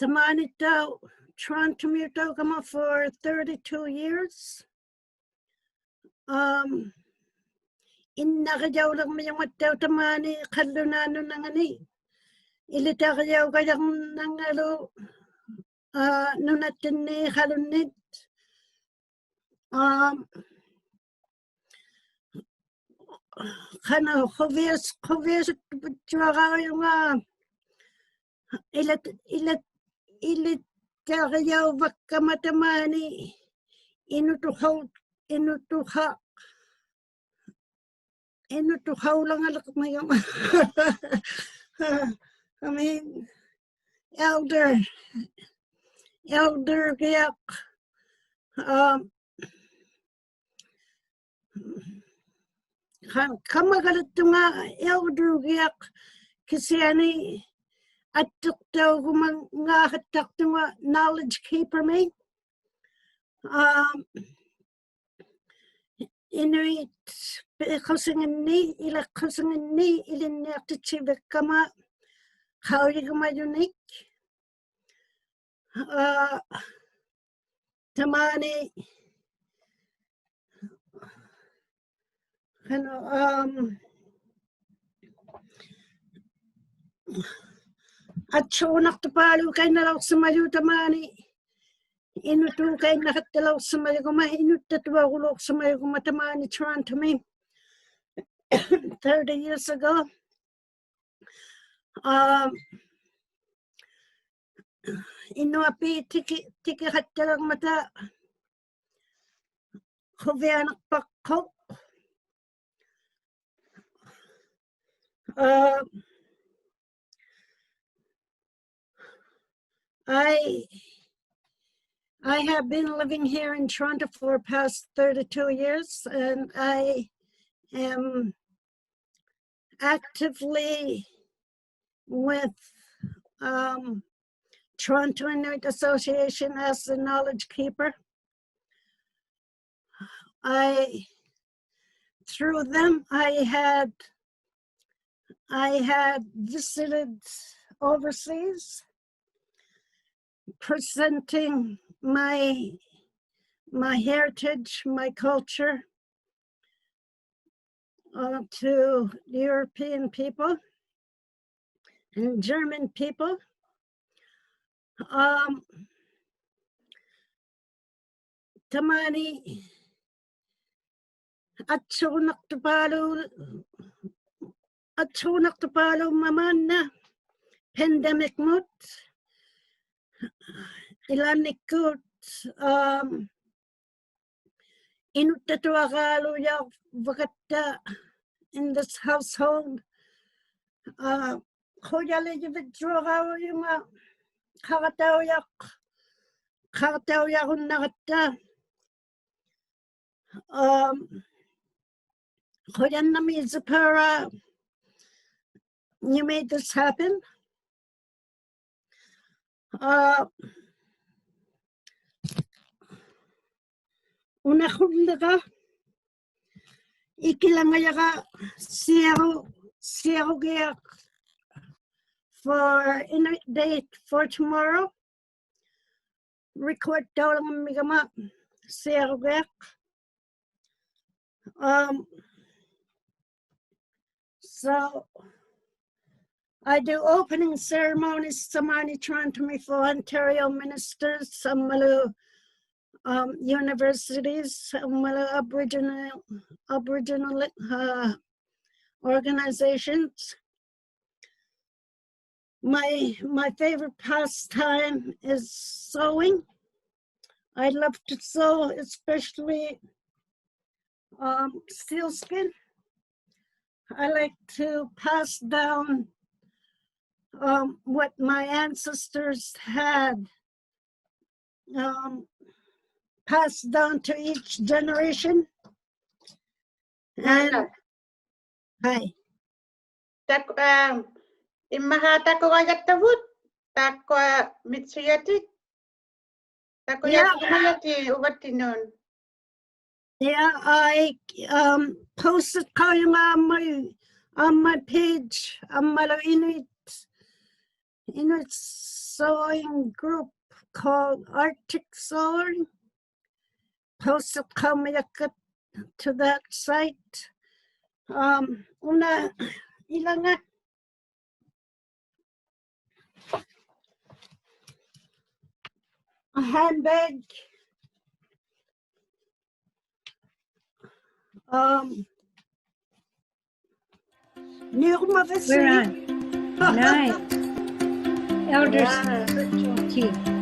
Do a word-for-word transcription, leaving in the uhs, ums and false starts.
ᑕᒫᓂᑦᑕᐅᖅ Toronto-ᒥᐅᑕᐅᒐᒪ for thirty-two years. Um, ᐃᓐᓇᕆᔭᐅᓕᕐᒥᔪᖓᑦᑕᐅᖅ ᑕᒫᓂ ᖃᓪᓗᓈᑦ ᓄᓇᖓᓂ. ᐃᓕᑕᕆᔭᐅᒐᔭᕐᓇᙱᓪᓗ, uh, ᓄᓇᑦᑎᓐᓂ ᖃᓗᓐᓂᑦ. Um, ᖃᓄᖅ ᖁᕕᐊᓱ-, ᖁᕕᐊᓱᑦᑐᕕᑦᑐᐊᕌᔪᖓ ᐃᓚ-, ᐃᓚ-, ᐃᓕᑕᕆᔭᐅᕙᒃᑲᒪ ᑕᒫᓂ ᐃᓄᑐᖃᐅ-, ᐃᓄᑐᖃ-, ᐃᓄᑐᖃᐅᓚᖓᓕᕐᒥᔪᖓ. I mean, elder, elder-ᒋᐊᖅ, um, ᖃ-, ᑲᒪᒐᓕᑦᑐᖓ elder-ᒋᐊᖅ ᑭᓯᐊᓂ ᐊᑦᑎᖅᑕᐅᒍᒪᖔᖃᑦᑕᖅᑐᖓ knowledge keeper-ᒥ. Um, ᐃᓄᐃᑦ ᐱᖁᓯᖏᓐᓂ, ᐃᓚᖁᓯᖏᓐᓂ, ᐃᓕᓐᓂᐊᖅᑎᑦᓯᕕᒃᑲᒪ ᖃᐅᔨᒍᒪᔪᓂᒃ. Uh, ᑕᒫᓂ, ᖃᓄᖅ, um, ᐊᑦᓱᓇᖅᑐᐹᓘᑲᐃᓐᓇᓚᐅᖅᓯᒪᔪᖅ ᑕᒫᓂ, ᐃᓄᑑᑲᐃᓐᓇᖃᑦᑕᓚᐅᖅᓯᒪᔪᒍᒪ, ᐃᓄᑦᑕᑐᐊᕈᓚᐅᖅᓯᒪᔪᒍᒪ ᑕᒫᓂ Toronto-ᒥ thirty years ago. Um, ᐃᓄᐊᐲᑦ ᑎᑭ-, ᑎᑭᖃᑦᑕᓕᕐᒪᑕ ᖁᕕᐊᓇᖅᐸᒃᑯ. Uh, I, I have been living here in Toronto for past thirty-two years, and I am actively with, um, Toronto Inuit Association as the knowledge keeper. I, through them, I had, I had visited overseas, presenting my, my heritage, my culture, uh, to European people and German people. Um, ᑕᒫᓂ ᐊᑦᓱᓇᖅᑐᐹᓘ-, ᐊᑦᓱᓇᖅᑐᐹᓘᒻᒪᑦ ᒫᓐᓇ pandemic-ᒧᑦ ᐃᓛᓐᓂᒃᑯᑦ, um, ᐃᓄᑦᑕᑐᐊᕌᓘᔭᕙᒃᑲᑦᑕ in this household. Uh, ᖁᔭᓕᔪᕕᑦᑐᐊᕌᓘᔪᖓ ᖃᕋᑕᐅᔭᖅ-, ᖃᕋᑕᐅᔭᕈᓐᓇᕋᑦᑕ. Um, ᖁᔭᓐᓇᒦᒃ Zipporah, you made this happen. Uh, ᐅᓇᖁᓪᓕᕋ ᐃᑭᓚᖓᔭᕋ ᓯᐊᕈ-, ᓯᐊᕈᒋᐊᖅ for in a date for tomorrow. Record-ᑕᐅᓚᖓᒻᒥᒐᒪ ᓯᐊᕈᒋᐊᖅ. Um, so I do opening ceremonies ᑕᒫᓂ Toronto-ᒥ for Ontario ministers, ᐊᒻᒪᓗ, um, universities, ᐊᒻᒪᓗ Aboriginal, Aboriginal, uh, organizations. My, my favorite pastime is sewing. I love to sew, especially, um, sealskin. I like to pass down, um, what my ancestors had, um, passed down to each generation. And, hi. ᑕᒃ-, ᐋ, ᐃᒻᒪᖄ ᑕᑯᒐᔭᖅᑕᕗᑦ, ᑖᒃᑯᐊ ᒥᑦᓱᔭᑎᑦ. Takuyattungayatti uvattinnun. Yeah, I um posted-qaujunnga on my on my page, on my Inuit Inuit sewing group called Arctic Sewing. Posted-qaumajakka to that site. Um, una ilanga a handbag. Um, We're on. Nine. Elders. Yeah. Spirituality.